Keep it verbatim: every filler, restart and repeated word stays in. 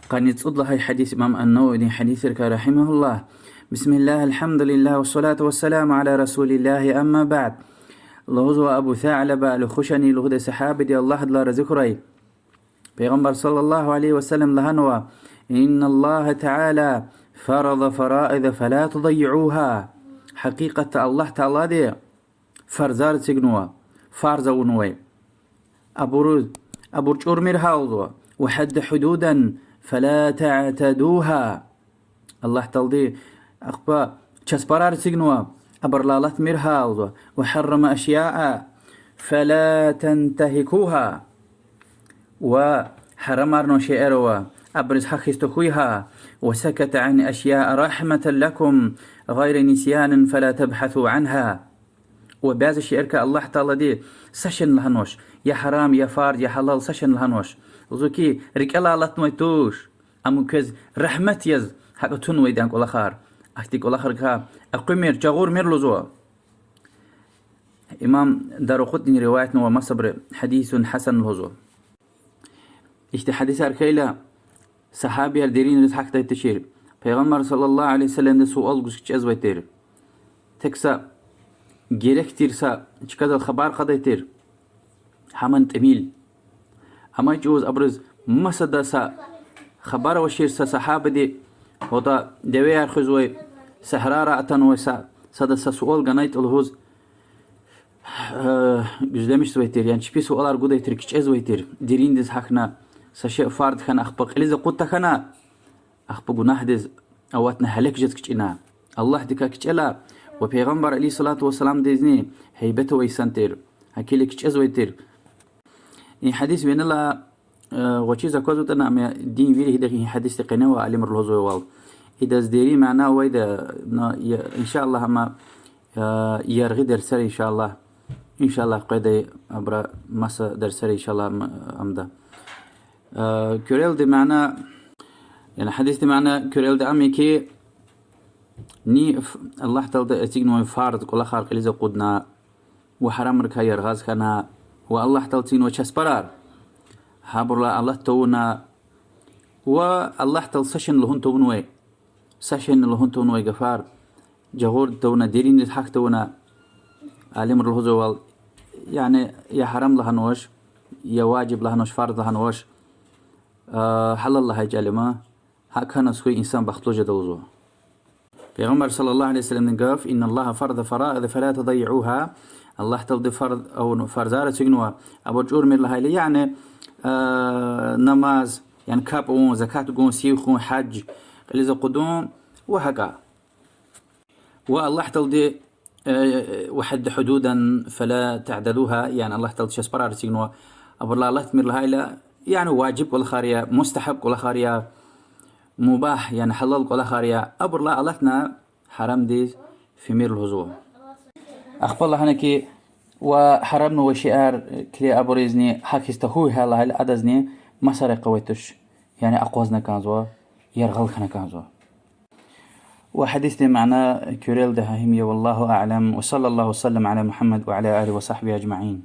Къанни цӀуд лагьай гьадис, имам ан-Нававидин гьадисрикай, رحمه الله. بسم الله، الحمد لله، والصلاة والسلام على رسول الله، أما بعد. Лугьузва Абу Саълаба ал-Хушани лугьудай сагьабиди, Аллагь адалай рази хьурай, Пайгъамбар صلى الله عليه وسلم лагьанва: إن الله تعالى فرض فرائض فلا تضيعوها. Гьакъикъатда Аллагь Таалади фарзар эцигнава, фарз авунвай. Абур, абур чӀурмир гьалзава. وحد حدودا فلا تعتدوها. Аллагь Таалади ахпа часпарар эцигнава, абурал алатмир гьалзава. وحرم أشياء فلا تنتهكوها. Ва гьарамарнавай шейэр ава, абуриз гьахьиз тахьуй гьа. وسكت عن أشياء رحمة لكم غير نسيان فلا تبحثوا عنها. Ва бязи шейэрикай Аллагь Таалади са шейни лагьанвач, я гьарам, я фарз, я гьалал, са шейни лагьанвач. Лугьузва хьи, рикӀелай алатнавай туш, амма квез рагьмет яз гьакӀа тунвайди я кӀвалахар. Ахьтин кӀвалахрикай экъуьмир, жагъурмир лугьузва. Имам Даракъутнидиз риваятнава, масабуру حديث حسن лугьузва. Ихьтин гьадисар хьайила, сагьабияр деринриз гьахьдай тушир. Пайгъамбар صلى الله عليه وسلمдиз суал гуз кичӀезвай тир. Тек са герек тир са чкадал хабар кьадай тир. Гьамни тӀимил. Амай чӀавуз абуруз масада са хабар авачир са сагьабади, гьада девеяр хуьзвай, сагьрара атанвай са, сада са суал ганайтӀа лугьуз, э, гуьзлемишзавай тир, яни чпи суалар гудай тир, кичӀезвай тир. Дериндиз гьахьна, са шей фарз хьана, ахпа кьилиз акъуд тахьана, ахпа гунагьдиз аватна, гьелек жез кичӀена. Аллагьдикай кичӀела, ва Пайгъамбар عليه الصلاة والسلامдизни гьейбат авай инсан тир, гьакӀ хьайила кичӀезвай тир. И гьадис винелай, э, гъвечӀиз аквазватӀани, ам я дин вири гьидахъ и гьадисдин къене ава алимри лугьузвайвал. Идаз дерин мана авайди я, но, я, إن شاء الله, амма, э, яргъи дерсера, إن شاء الله. إن شاء الله, къведай абуру маса дерсера, إن شاء الله, ам-, амда. Э, куьрелди мана, яни гьадисдин мана куьрелди ам я хьи, ни ф-, Аллагь Таалади эцигнавай фарз кӀвалахар кьилиз акъудна, ва гьарамрикай яргъаз хьана, ва Аллагь Таалади эцигнавай часпарар, гьабурулай алат тавуна, ва Аллагь Таалади са шейни лугьун тавунвай, са шейни лугьун тавунвай гафар жагъурди тавуна, деринриз гьахь тавуна, алимри лугьузвайвал, яни я гьарам лагьанвач, я важиб лагьанвач, фарз лагьанвач, а, гьалал лагьай чӀал я ман, гьакӀ хьаназ хьуй инсан бахтлу жеда лугьузва. Пайгъамбар صلى الله عليه وسلمдин гаф: إن الله فرض فرائض فلا تضيعوها. Аллагь Таалади фарз авун, фарзар эцигнава, абур чӀурмир лагьайла, яни, а, намаз, яни капӀ авун, закат гун, сив хуьн, гьаж кьилиз акъудун ва гьакӀа. Ва Аллагь Таалади, э, وحد حدودا فلا تعتدوها, яни Аллагь Таалади часпарар эцигнава, абурулай алатмир лагьайла, яни важиб кӀвалахар я, мустагьаб кӀвалахар я, мубагь, яни гьалал кӀвалахар я, абурулай алатна, гьарамдиз фимир лугьузва. Ахпа лагьана хьи, ва гьарамнавай шейэр кьиле абуризни гьахьиз тахьуй гьа лагьайла, адазни маса рекье авай туш, яни акъвазна кӀанзава, яргъал хьана кӀанзава. Ва гьадисдин мана куьрелди гьа им я, والله أعلم، وصلى الله وسلم على محمد وعلى آله وصحبه أجمعين.